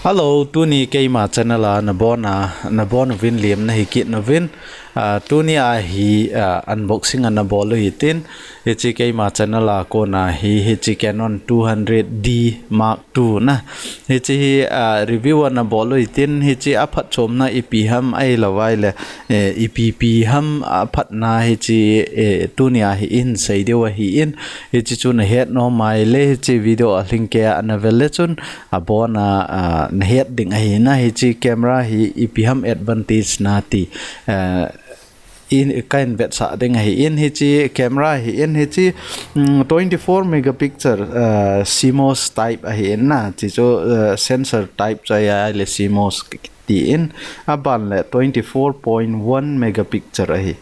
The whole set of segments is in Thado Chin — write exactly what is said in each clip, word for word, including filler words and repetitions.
Hello, tuni keima channel a nabon a, nabon uvin lemna hi kit nauvin. Ah, tuni a hi, ah, unboxing ana bol u hitin. Hiche keima channel a kona hi, hiche Canon two hundred D Mark two na. Hiche hi, ah, review ana bol u hitin, hiche aphatchomna ipi ham ahilou vai le, eh, ipi ipi ham aphatna hiche, eh, tuni a hi ihin sei diu ahin. Hiche chu nahet nom a ahile, hiche video alhing keiya ana vel le chun, abon a, ah, nahet ding ahi na. Hiche camera hi ipi ham advantage na ti, ah, in, kahin vetsah ding ahin. Hiche camera hi in, hiche, mm, twenty-four megapixel, ah, CMOS type ahin na. Hiche chu, ah, sensor type chu ahi a, ahile CMOS tin, aban le twenty-four point one megapixel ahi.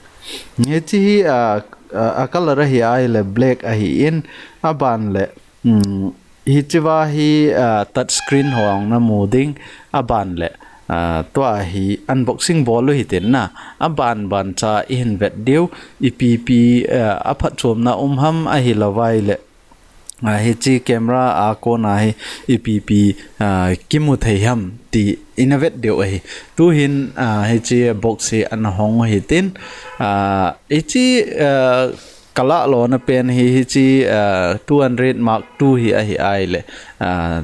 Hiche hi, ah, ah, a color ahi a, ahile black ahin, aban le, mm, hiche va hi, ah, touch screen ho jong namu ding, aban le, ah, tua hi unboxing bol u hitin na, aban ban cha ihin vet diu, ipi ipi, ah, aphatchomna um ham ahilou vai le, ah, hiche camera a kona hi ipi ipi, ah, kimu thei ham ti ina vet diu ahi. Tuhin, ah, hiche box hi ana hong u hitin, ah, hiche, ah, kalah lona pen hi, hiche, ah, two hundred Mark two hi ahi a ahile, ah,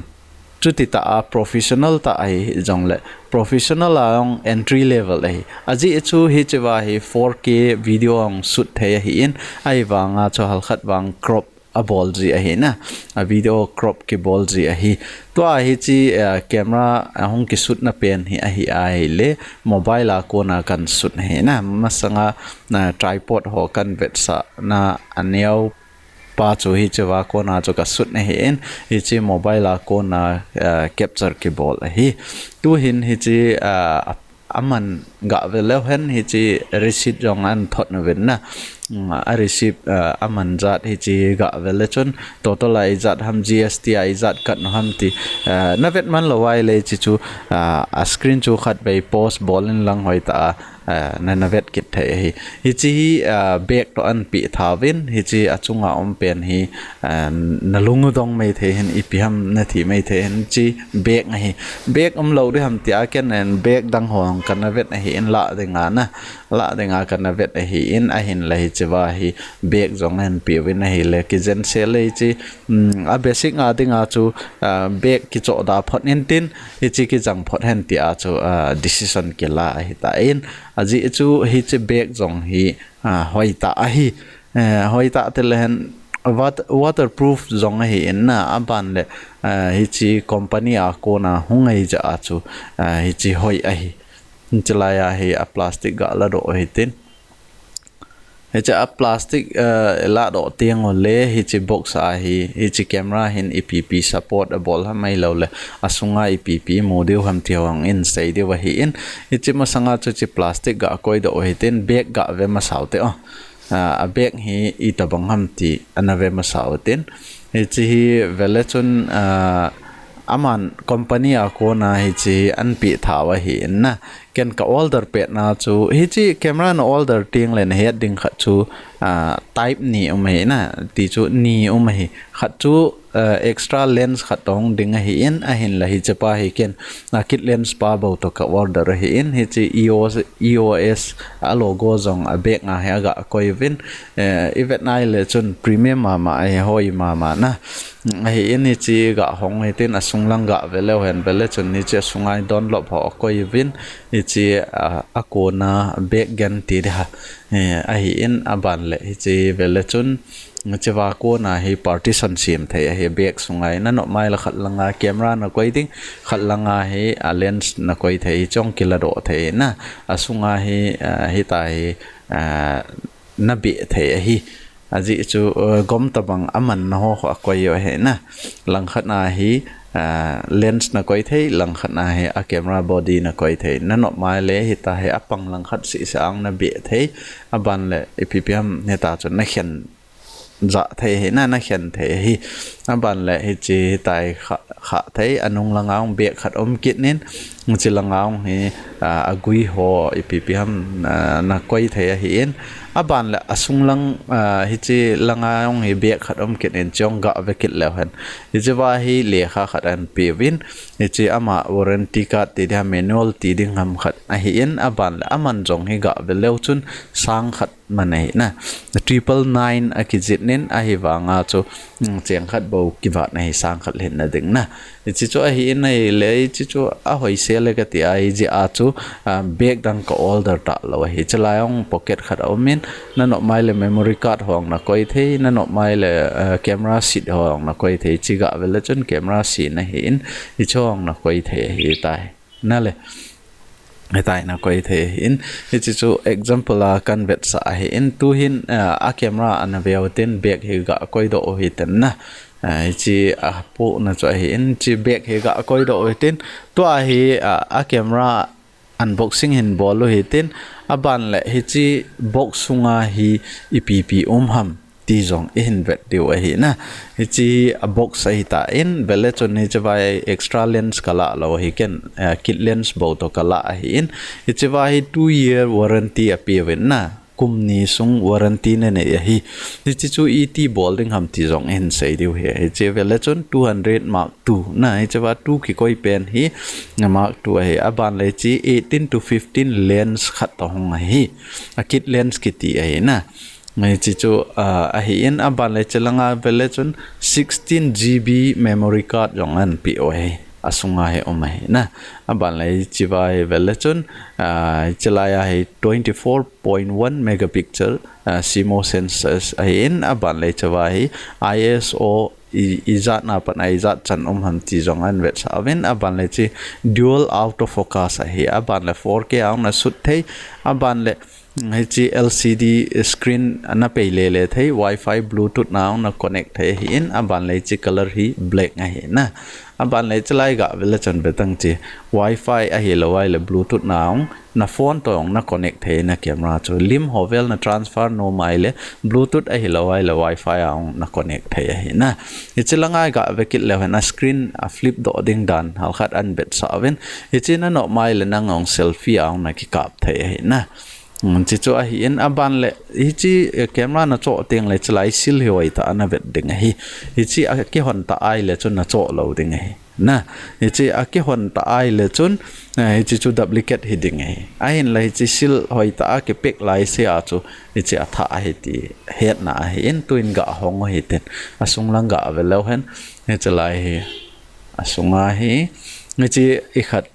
chuti tah a professional tah ahi jongle, professional a jong entry level ahi. Ajeh chu hiche va hi four K video jong shoot thei ahin, ahivanga chu halkhat vang crop abol ji ahi na, a video crop kibol ji ahi. Tua hiche, ah, camera ahung kishoot na pen hi ahi a ahile, mobile a kona kahin shoot ahi na. Masanga, ah, tripod ho kahin vetsah na aneo pa chu hiche va kona chu ka shoot ahin, hiche mobile a kona, ah, capture kibol ahi. Tuhin hiche, ah, aman gah ve leu hen, hiche receipt jong ahin thot nauvin na. Mm, a receipt, ah, aman jat hiche gah ve le chun, total a ijat ham, G S T a ijat cut nau ham ti, ah, na vet man lou vai le hiche chu, ah, a screen chu khat vei pause bol in lang hoitah a, ah, na, na vet kit thei ahi. Hiche hi, ah, bag toh ahin peh tha uvin, hiche achunga um pen hi, ah, na lung u dong mai thei hen, ipi ham na thi mai thei hen, hiche bag ahi. Bag umlou ding ham tia ken bag dang ho kana vet ahin, lah dinga na, lah dinga kana vet ahin, ahinla hiche va hi bag jong ahin pe uvin ahile, kijen sel le hiche, um, a basic a dinga chu, ah, bag kichoh da phot in tin, hiche kijang phot hen tia chu, ah, decision kila ahitan, ajeh chu hiche bag jong hi, ah, hoitah ahi, eh, hoitah tile hen wat-, waterproof jong ahin na, aban le, ah, hiche company a kona hung ngai jeh a chu, ah, hiche hoi ahi. Hiche lai a hi a plastic gah ladoh u hitin. Hiche a plastic, eh, ladoh teng ule, hiche box a hi, hiche camera hin ipi ipi support abol ham ahilou le, asunga ipi ipi imu diu ham ti ho jong ihin sei diu ahin, hiche masanga chu hiche plastic gah koidoh u hitin, bag gah ve masa u te o. Ah, a bag hi itobang ham ti ana ve masa u tin. Hiche hi ve le chun, ah, aman company a kona hiche ahin peh tha u ahin na. Ken ka order petna chu, hiche camera na order teng le na het ding khat chu, ah, type ni um ahi na, ti chu ni um ahi. Khat chu, ah, extra lens khat toh hung ding ahin, ahinla hiche pa hi ken, ah, kit lens pa bou toh ka order ahin, hiche E O S, E O S a logo jong a bag a hi agah koi uvin, eh, ivet nai le chun premium mama ahi, hoi mama na. Ahin hiche gah hong hitin, asung lang gah ve leu hen ve le chun hiche asunga hi Dunlop ho akoi uvin, hiche, ah, akona bag gen ti ding ham. Eh, ahin aban le hiche ve le chun, hiche va kona hi partition sem thei ahi, bag sunga hi. Na nop mai le khat langa camera na koi ding, khat langa hi a lens na koi thei, hiche jong kiladoh thei na. Asunga hi, ah, hitia hi, ah, na beh thei ahi. Ajeh chu, eh, gom tobang amanna ho ho akoi u ahi na. Langkhat a hi, ah, lens na koi thei, langkhat a hi a camera body na koi thei. Na nop mai le hitia hi apang langkhat seh seh a jong na beh thei. Aban le ipi ipi ham hitia chu na khen ja thei ahi na, na khen thei ahi. Aban le hiche hitia kha, kha thei, anung langa jong bag khat um kit in, hiche langa jong hi, a, agui ho ipi ipi ham, a, na koi thei ahin. Aban le asung lang, a, hiche langa jong hi bag khat um kit in, hiche jong ga ve kit leu hen. Hiche va hi lekha khat anpeuvin, hiche ama warranty card ti ding ham, manual ti ding ham khat ahin, aban le aman jong hi ga ve leu chun sang khat man ahi na. Triple nine akijih in ahivanga chu, um, cheng khat bou kivat ahi sang khat lhinna ding na. Hiche chu ahin ahile, hiche chu ahoise le kati a, hijeh a chu, um, bag dang ka order talou ahi. Hiche lai jong pocket khat aum in, na nop mai le memory card ho jong na koi thei, na nop mai le, uh, camera seat ho jong na koi thei, hiche ga ve le chun camera seat ahin, hiche ho jong na koi thei ahitai. Na le. Hitia na koi thei ahin. Hiche chu example a kan vetsah ahin. Tuhin, ah, a camera ana veu tin bag hi ga koi doh u hitin na. Ah, hiche apohna chu ahin. Hiche bag hi ga koi doh u hitin. Tua hi, ah, a camera unboxing hin bol u hitin. Aban le hiche box sunga hi ipi ipi um ham ti jong ihin vet diu ahi na. Hiche a box ahitan, ve le chun hiche va extra lens ka la lou ahi ken, eh, kit lens bou toh ka la ahin. Hiche va hi two year warranty apeuvin na. Kum ni sung warranty na nei ahi. Hiche chu iti bol ding ham ti jong ihin sei diu ahi. Hiche ve le chun two hundred mark two na. Hiche va two kikoi pen hi mark two ahi. Aban le hiche eighteen to fifteen lens khat toh hung ahi. A kit lens kiti ahi na. Hiche chu, ah, ahin, aban le hiche langa ve le chun sixteen G B memory card jong anpeu ahi. Asunga hi um ahi na. Aban le hiche va hi ve le chun, ah, hiche lai a hi twenty four point one megapixel, ah, CMOS sensors ahin, aban le hiche va hi ISO i, ijat na pat a ijat chan um ham ti jong an vetsah uvin, aban le hiche dual autofocus ahi, aban le four K a jong na shoot thei, aban le hiche L C D screen na pei le le thei, Wi-Fi, Bluetooth na jong na connect thei ahin, aban le hiche color hi black ahi na. Aban le hiche lai ga ve le chun ve tang hiche Wi-Fi ahilou ahile Bluetooth na jong na phone toh jong na connect thei na camera chu. Lim ho vel na transfer nom ahile Bluetooth ahilou ahile Wi-Fi a jong na connect thei ahi na. Hiche langa ga ve kit leu hen a screen a flip doh ding dan hal khat an vetsah uvin. Hiche na nop mai le nang jong selfie a jong na kikap thei ahi na. Hmm, hiche chu ahin, aban le, hiche, eh, camera na choh teng le hiche lai seal hi hoitah a na vet ding ahi. Hiche a kihon ta ahile chun na choh lou ding ahi. Na, hiche a kihon ta ahile chun, eh, hiche chu duplicate hi ding ahi. Ahin la hiche seal hoitah a kipek lai se a chu, hiche a thah ahi ti hetna ahin, tuin ga hong u hitin. Asung lang ga ve leu hen, hiche lai hi. Asunga hi, hiche i khat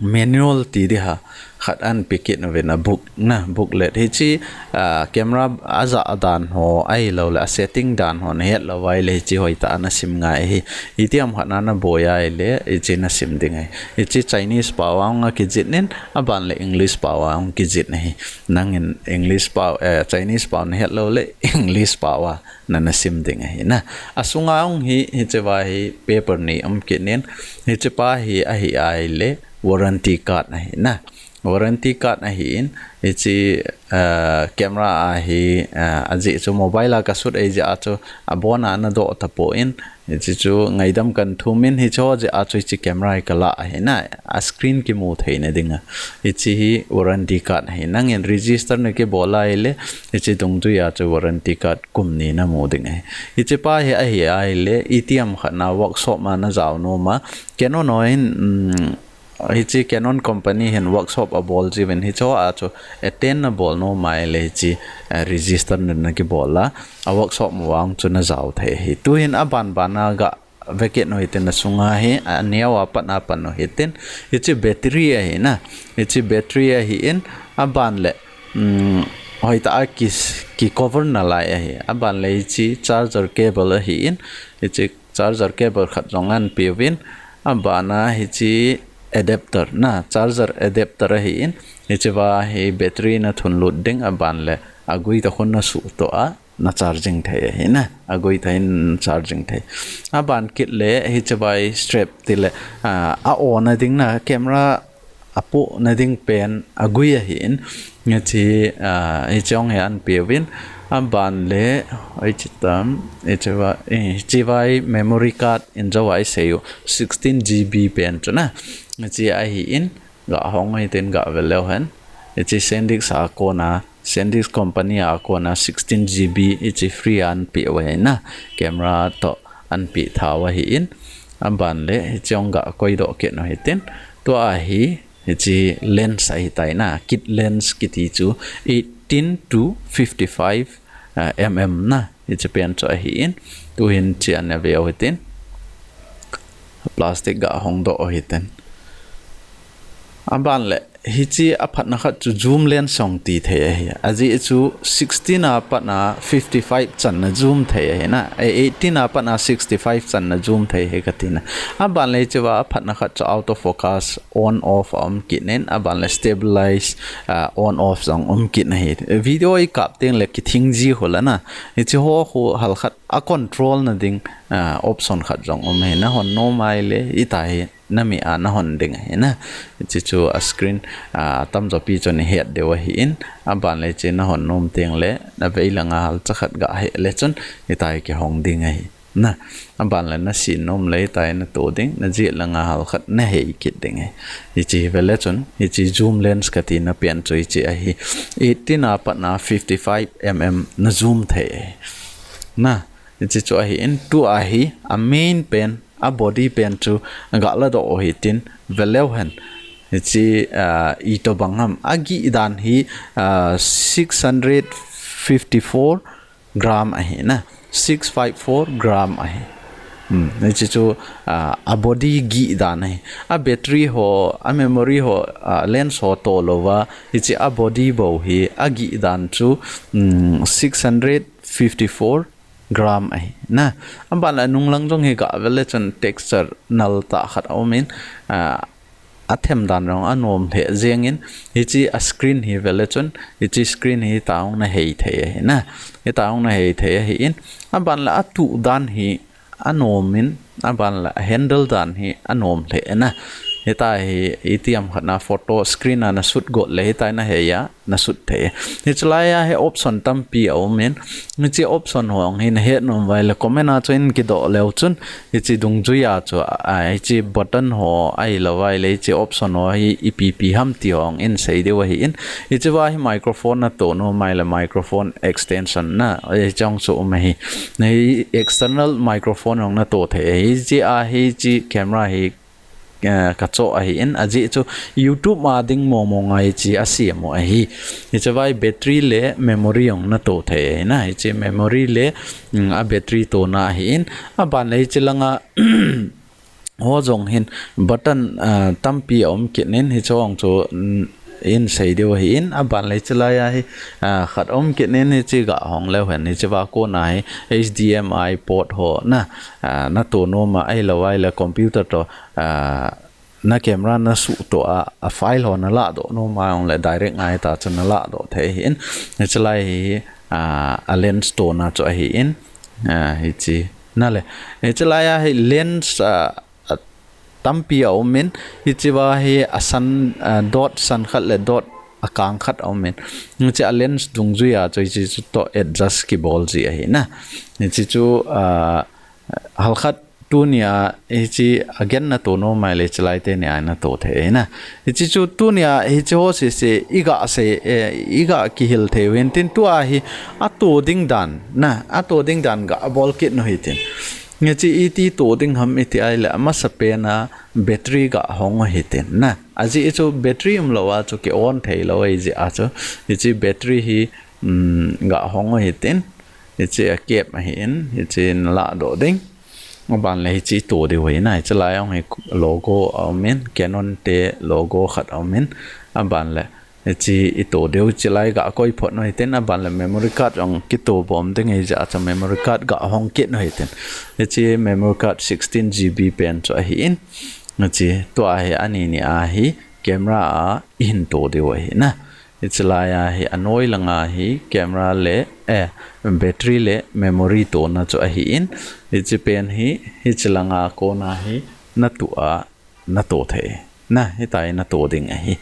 manual ti ding ham khat an pe kit uvin a book na, booklet. Hiche, ah, camera a ja dan ho ahilou le a setting dan ho na het lou ahile hiche hoitah a na sim ngai ahi. Itiham khat na na boi ahile hiche na sim ding ahi. Hiche Chinese pao a jong akijih in, aban le English pao a jong kijih ahi. Nangin English pao, eh, Chinese pao na het lou le English pao a na na sim ding ahi na. Asunga jong hi, hiche va hi paper ni um kit in, hiche pa hi ahi ahile warranty card ahi na. Warranty card ahin, hiche, ah, camera a hi, ah, ajeh chu mobile a ka shoot ahi jeh a chu abon a na doh tapon, hiche chu ngaidam kan thum in, hiche ho jeh a chu hiche camera hi ka la ahi na, a screen kimu theina ding a. Hiche hi warranty card ahi. Nangin register na kibol ahile, hiche dungjui a chu warranty card kum ni na mu ding ahi. Hiche pa hi ahi ahile, itiham khat na workshop a na jao nom a, Canon ho hin, um, hiche Canon company hin workshop a bol jiuvin, hiche ho a chu attend na bol nom ahile hiche, eh, register na, na kibol a, a workshop a vang chu na jao thei ahi. Tuhin aban ban a ga ve kit u hitin asunga hi, aneo a pat a pan u hitin, hiche battery ahi na, hiche battery ahin, aban le, um, hoitah a ki, ki cover nalai ahi, aban le hiche charger cable ahin, hiche charger cable khat jong an peuvin, aban a hiche adapter na, charger adapter ahin, hiche va hi battery na thun lut ding, aban le agui toh khun na suhtoh a, na charging thei ahi na, agui toh hin charging thei. Aban kit le hiche va hi strap ti le, ah, a on na ding na camera apohna ding pen agui ahin, hiche, ah, hiche jong hi anpeuvin, aban le, hiche tam, hiche va, eh, hiche vai memory card in jou a isei u, sixteen G B pen chu na, hiche ahin, gahong u hitin gave leu hen, hiche SanDisk a kona, SanDisk company a kona sixteen G B hiche free a anpeh u ahi na, camera toh anpeh tha u ahin, aban le hiche jong gakoi doh kit u hitin, tua hi, hiche lens ahitai na, kit lens kiti chu eighteen to fifty-five, ah, mm na, hiche pen chu ahin, tuhin hiche ana ve u hitin, plastic gahong doh u hitin. Aban le, hiche aphatna khat chu zoom lens jong ti thei ahi. Ajeh chu sixteen a patna fifty-five channa zoom thei ahi na. Eh, eighteen a patna sixty-five channa zoom thei ahi kati na. Aban le hiche va aphatna khat chu autofocus on off aum kit in, aban le stabilize, ah, on off jong um kit ahi. Video ikap teng le kithing ji hol ana. Hiche ho khu halkhat a control na ding, ah, option khat jong um ahi. Nahon nom a ahile, hitia hi nameh a nahon ding ahi na. Hiche chu a screen, ah, tamjo pi chun ihet diu ahin, aban le hiche nahon nom teng le, navei langa halcha khat gahe le chun, hitia hi kihong ding ahi. Na, aban le nasin nom le hitia hi nato ding, najet langa halkhat nahei kit ding ahi. Hiche hi ve le chun, hiche zoom lens kati na pen chu hiche ahi. Eighteen a patna fifty-five mm na zoom thei ahi. Na, hiche chu ahin, tua hi, a main pen, a body pen chu galadoh u hitin, ve leu hen. Hiche, ah, itobang ham, agih dan hi, ah, six hundred fifty-four gram ahi na, six five four gram ahi. Hmm, hiche chu, ah, a body gih dan ahi. A battery ho, a memory ho, ah, lens ho toh louva, hiche a body bou hi, agih dan chu, hmm, six hundred fifty-four gram ahi na. Aban le anung lang jong hi gave le chun texture nal tah khat aum in, ah, athem dan jong anom lheh jeng in, hiche a screen hi ve le chun, hiche screen hi hitia hung nahei thei ahi na. Hitia hung nahei thei ahin, aban le atuh dan hi anom in, aban le a handle dan hi anom lheh na. Hitia hi itiham khat na photo screen a na shoot got le hitia hi nahei a, na shoot thei. Hiche lai a hi option tampi aum in, hiche option ho hi nahet nom uva ahile comment a chun kidoh leu chun, hiche dungjui a chu, ah, hiche button ho ahilouva ahile hiche option ho hi ipi ipi ham ti ho in sei diu ahin, hiche va hi microphone nato nom a ahile microphone extension na, hiche jong chu um ahi. Hiche external microphone jong nato thei ahi. Hiche a hiche camera hi eh, kachoh ahin, ajeh chu YouTube a ding mong mong a hiche asem u ahi. Hiche vai battery le memory jong nato thei ahi na, hiche memory le, mm, a battery tona ahin, aban le hiche langa ho jong hin button, ah, tampi aum kit in, hiche jong chu, mm, in sei diu ahin, aban le hiche lai a hi, ah, khat um kit in, hiche gahong leu hen, hiche va kona hi H D M I port ho na, ah, nato nom a ahilouva ahile computer toh, ah, na camera na suhtoh a, a file ho naladoh nom a ahile direct ngai tah chun naladoh thei ahin, hiche lai hi, ah, a lens tona chu ahin, ah, hiche na le, hiche lai a hi lens, ah, a tampi aum in, hiche va hi asan, ah, dot san khat le dot akang khat aum in, hiche a lens dungjui a chu hiche chu toh adjust kibol ji ahi na. Hiche chu, ah, halkhat tunia hiche a gen nato nom a ahile hiche lai teni a nato thei ahi na. Hiche chu tunia hiche ho sese iga sei, eh, iga kihil thei uvin tin tua hi ato ding dan na, ato ding dan gabol kit u hitin. Hiche iti to ding ham iti ahile amasa pen a battery gahong u hitin na. Ajeh chu battery umlou a chu ki on thei lou ahi jeh a chu. Hiche battery hi, um, gahong u hitin. Hiche akep ahin, hiche naladoh ding. Aban le hiche to diu ahi na, hiche lai jong hi logo aum in, Canon te logo khat aum in, aban le hiche ito diu, hiche lai gakoi phot u hitin, aban le memory card jong kito bom ding ahi jeh a chu memory card gahong kit u hitin. Hiche memory card sixteen G B pen chu ahin, hiche tua hi ani ni a hi camera a ihin to diu ahi na. Hiche lai a hi anoi langa hi camera le, eh, battery le memory tona chu ahin, hiche pen hi, hiche langa kona hi natoh a, nato thei. Na, hitia hi na to ding ahi.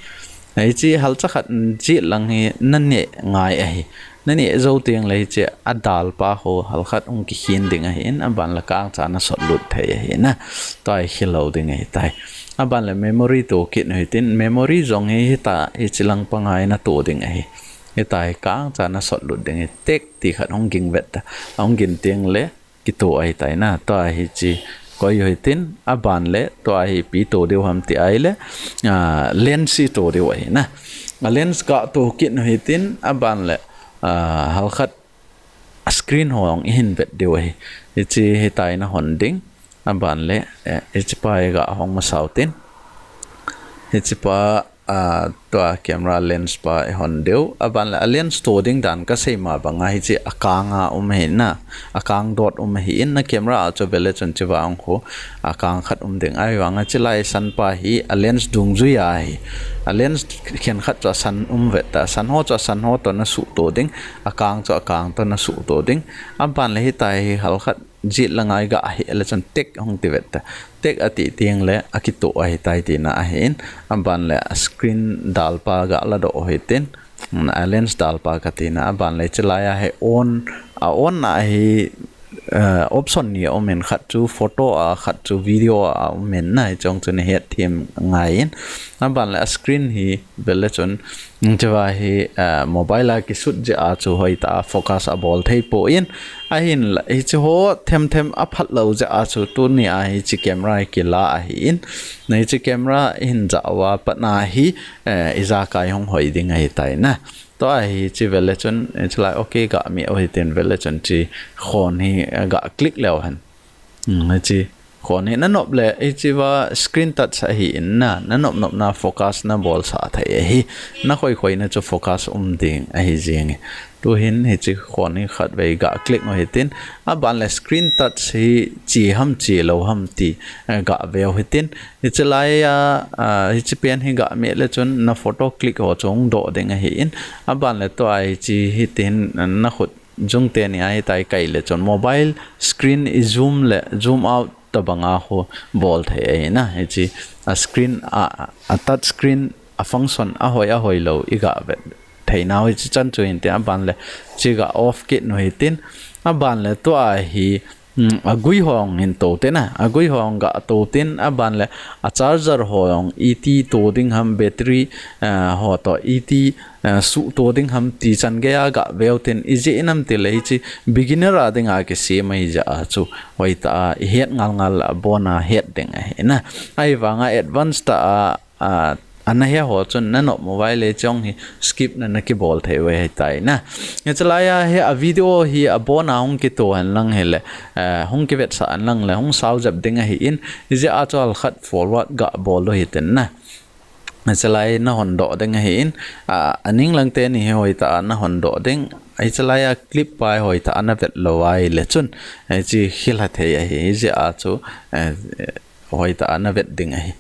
Hiche halcha khat jet lang hi na neh ngai ahi. Na neh jou teng le hiche a dal pa ho halkhat hung kikhen ding ahi in, aban le kang cha na sot lut thei ahi na. Tua hi khel lou ding ahi tai. Aban le memory to kit u hitin, memory jong hi hitia hiche lang pang a hi na to ding ahi. Hitia hi kang cha na sot lut ding ahi. Tek ti khat hung ging vet ta. Hung ging teng le kito ahi tai na. Tua hiche koi u hitin, aban le tua hi ipi to diu ham ti ahile, ah, lens hi to diu ahi na. A lens ga to kit u hitin, aban le, ah, halkhat a screen ho jong i hin vet diu ahi. Hiche hitia hi na hon ding. Aban le, eh, hiche pa hi ga hong masa u hitin. Hiche pa, ah, tua camera lens pa i hon diu. Aban le a lens to ding dan ka sei ma bang a hiche a kang a um ahi na. A kang dot um ahi in, na camera a chu vet le chun hiche vang khu a kang khat um ding ahi vang a, hiche lai san pa hi a lens dungjui ahi. A lens khenkhat chu a san um vet ta. A san ho chu a san ho to na suh to ding. A kang chu a kang to na suh to ding. Aban le hitia hi halkhat jet lang a i ga heh le chun tek hung ti vet ta. Tek a ti teng le a kito ahi tai tina ahi in, aban le a screen dal pa ga la doh u hitin, a lens dal pa ka tina, aban le hiche lai a hi on, a on a hi, eh, option ni a um in, khat chu photo a, khat chu video a um in na, hiche jong chu na het them ngai in, aban le a screen hi vet le chun, hiche va hi, ah, mobile a kishoot jeh a chu hoitah a focus a bol thei poi. Ahin la, hiche ho them them a phat lou jeh a chu tuni a hiche camera hi kila ahi in. Na hiche camera i hin jah uva pat na hi, eh, i jakai hung hoi ding ahi tai na. Tua hiche vet le chun, hiche lai okay ga meh u hitin vet le chun hiche khon hi, eh, ga click leu hen. Hmm, hiche khon hi na nop le, hiche va screen touch ahi in na, na nop nop na focus na bol sah thei ahi. Na khoi khoi na chu focus um ding ahi jeng e. Tu hin hiche khon hi khat vei ga click u hitin, aban le screen touch hi che ham che lou ham ti, eh, ga ve u hitin. Hiche lai a, ah, hiche pen hi ga meh le chun na photo click ho chu hung doh ding ahi in. Aban le tua hiche hitin na khut jung teni a hitia hi kai le chun mobile screen i zoom le zoom out tabang a khu bol thei ahi na. Hiche a screen a, a touch screen a function a hoi a hoi lou i ga vet thei nau hiche chan chu hin tin, aban le hiche ga off kit u hitin, aban le tua hi, mm, a gui ho jong hin to te na, a gui ho jong ga to tin, aban le a charger ho jong iti to ding ham, battery, eh, ho to iti, eh, suh to ding ham ti chan gei a ga ve u tin, ijeh inem ti le hiche beginner a ding a kisem ahi jeh a chu hoitah a i het ngal ngal a bon a het ding ahi na. Ahivang a advance tah a, a, ana he ho chun na nop mo uva ahile hiche jong hi skip na na kibol thei u ahi tai na. Hiche lai a hi a video hi a bon a hung kito hen lang hile, eh, hung kivetsah hen lang le hung sao jep ding ahi in, ijeh a chu halkhat forward ga bol u hitin na. Hiche lai na hon doh ding ahi in, a, a ning lang teni hi hoitah a na hon doh ding. Hiche lai a clip pa hi hoitah a na vet lou uva ahile chun, hiche hi la thei ahi, hijeh a chu, eh, hoitah a na vet ding ahi.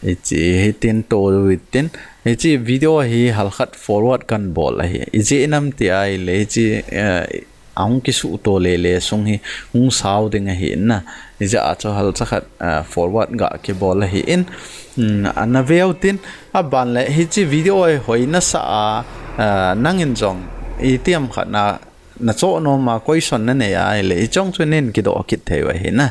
Hiche hitin to u hitin, hiche video hi halkhat forward kan bol ahi. Ijeh inem ti ahile hiche, eh, a hung kisuh to le le sung hi hung sao ding ahi in na. Ijeh a chu halcha khat, ah, forward ga kibol ahi in, mm, ana ve u tin, aban le hiche video hi hoi na sa a, ah, nang in jong itiham khat na, na choh nom a question na nei a ahile hiche jong chu nei kidoh kit thei u ahi na.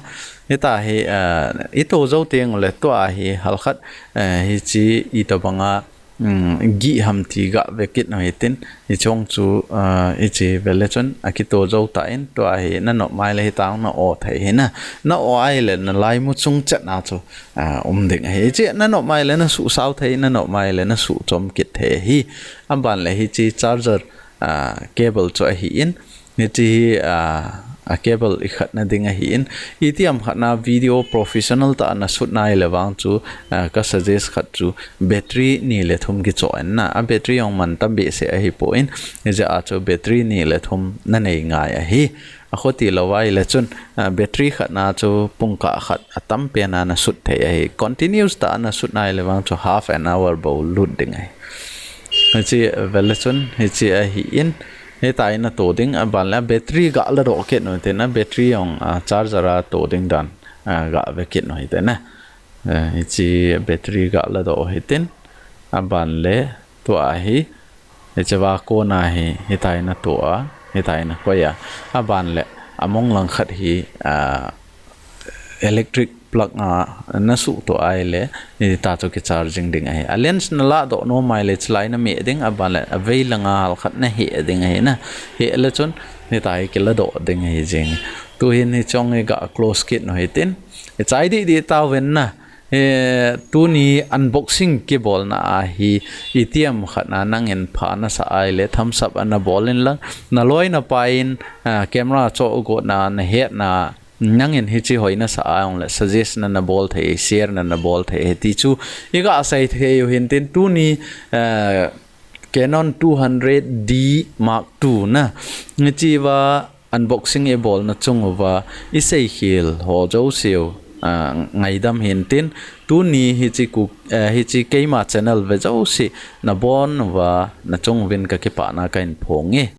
Hitia hi, ah, i to jou teng u le tua hi halkhat, eh, hiche itobang a um, gih ham ti ga ve kit u hitin, hiche jong chu, ah, hiche vet le chun a kito jou tan, tua hi na nop mai le hitia na o thei ahi na. Na o ahile na laimu chung chet na chu, ah, um ding ahi. Hiche na nop mai le na suh sao thei, na nop mai le na suh chom kit thei ahi. Aban le hiche charger, ah, cable chu ahi in, hiche hi, ah, a cable i khat na ding ahi in, itiham khat na video professional tah a na shoot na ahile vang chu, ah, ka suggest khat chu battery ni le thum kichoh in na, a battery jong man tam behseh ahi poi, hijeh a chu battery ni le thum na nei ngai ahi. A khuti lou uva ahile chun, ah, battery khat na chu pungkah khat a tam pen a na shoot thei ahi. Continuous tah a na shoot na ahile vang chu half an hour bou lut ding ahi. Hiche vet le chun, hiche ahi in, hitia hi na to ding, aban le a battery ga la doh kit u hitin, a battery jong, ah, charger a to ding dan, ah, ga ve kit u hitin na. Eh, hiche battery ga ladoh hitin, aban le tua hi, hiche va kona hi, hitia na tua, hitia na koi a, aban le, among lang khat hi, ah, electric plug a, na suh tua ahile, hita chu kicharging ding ahi. A lens na ladoh nom ahile, chulai na meh ding, aban le, avei langa hal khat na heh ding ahi na, heh le chun, hitia hi kiladoh ding ahi jing. Tuhin hiche hi ga close kit u hitin, ichai didi tauvin na, eh, tuni unboxing kibolna ahi, itiham khat na nangin pha nasah ahile, thumbs up ana bol in lang, naloi napai in, ah, camera choh gotna, nahetna, nangin hiche hoi nasah a ahile, suggest na nabol thei, share na nabol thei, hiti chu, iga sei thei u hintin tuni, eh, Canon two hundred D Mark two na, hiche va, unboxing ibolna chung uva, iseikhel ho jouse u, ah, ngaidam hintin, tuni hiche ku, eh, hiche keima channel ve jouse, nabon uva, nachung uvin kakipana kahin phong e.